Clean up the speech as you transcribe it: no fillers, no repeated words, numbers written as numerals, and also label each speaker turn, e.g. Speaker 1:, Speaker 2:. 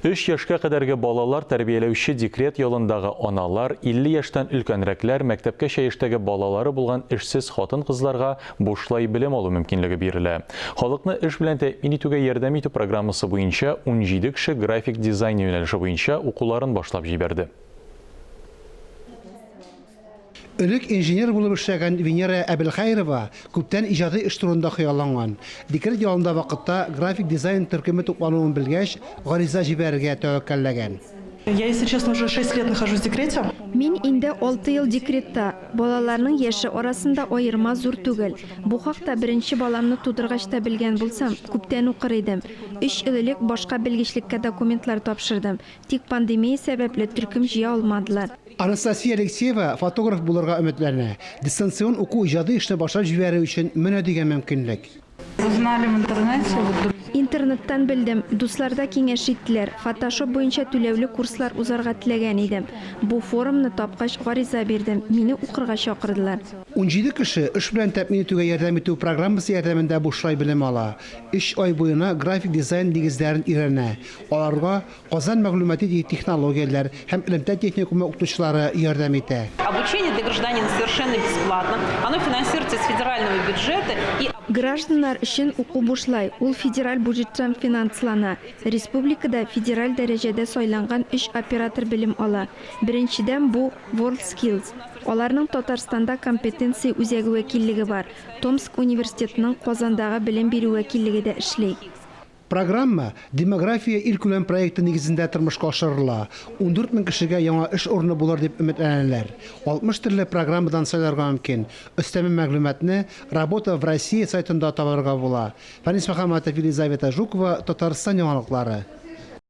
Speaker 1: Өч яшькә кадәрге балалар тәрбияләүче декрет ялындагы аналар, 50 яшьтән өлкәнрәкләр, мәктәпкәчә яшьтәге балалары булган эшсез хатын-кызларга бушлай белем алу мөмкинлеге бирелә. Халыкны эш белән тәэмин итүгә ярдәм итү программасы буенча 17 кеше график дизайн юнәлеше буенча укуларын башлап җибәрде.
Speaker 2: Элек инженер булып эшләгән Венера Әбелхәерова күптән иҗади эш турында хыялланган. Декрет ялында вакытта график дизайн төркеме туплануын белгәч, гариза җибәрергә тәвәккәлләгән.
Speaker 3: Я, если честно, уже шесть лет нахожусь в декрете.
Speaker 4: Мин инде алты ел декретта. Балаларның яше арасында аерма зур түгел. Бу хакта беренче баламны тудыргач та белгән булсам, күптән укыр идем. Өч ел элек башка белгечлеккә документлар тапшырдым. Тик пандемия сәбәпле төркем җыя алмадылар.
Speaker 2: Анастасия Алексеева фотограф булырга өметләнә. Дистанцион уку иҗади эшне башлап җибәрү өчен менә дигән мөмкинлек.
Speaker 5: Узнали в интернете, вот.
Speaker 4: Интернеттан белдем, дуслар да киңәш иттеләр. Фотошоп буенча түләүле курслар узарга теләгән идем. Бу форумны тапкач, гариза бирдем, мине укырга чакырдылар.
Speaker 2: 17 кеше эш белән тәэмин итүгә ярдәм итү программасы ярдәмендә бушлай белем ала. Өч ай буена график дизайн нигезләрен өйрәнә. Аларга Казан мәгълүмати технологияләр һәм элемтә техникумы укытучылары ярдәм итә.
Speaker 6: Обучение для гражданина совершенно бесплатно, оно финансируется из федерального бюджета и.
Speaker 4: Гражданнар өчен уку бушлай, ул федераль бюджеттан финанслана. Республикада федераль дәрәҗәдә сайланган өч оператор белем ала. Беренчедән, бу, WorldSkills. Аларның Татарстанда компетенция үзәге вәкиллеге бар. Томск университетының Казандагы белем бирү вәкиллеге дә эшли.
Speaker 2: Программа Демография илкүләм проекты нигезендә тормышка ашырыла. 14 мең кешегә яңа эш урыны булыр дип өметләнәләр. 60 төрле программадан сайларга мөмкин. Өстәмә мәгълүматны Работа в России сайтында табарга була. Фәнис Мөхәммәтов, Елизавета Жукова, Татарстан яңалыклары.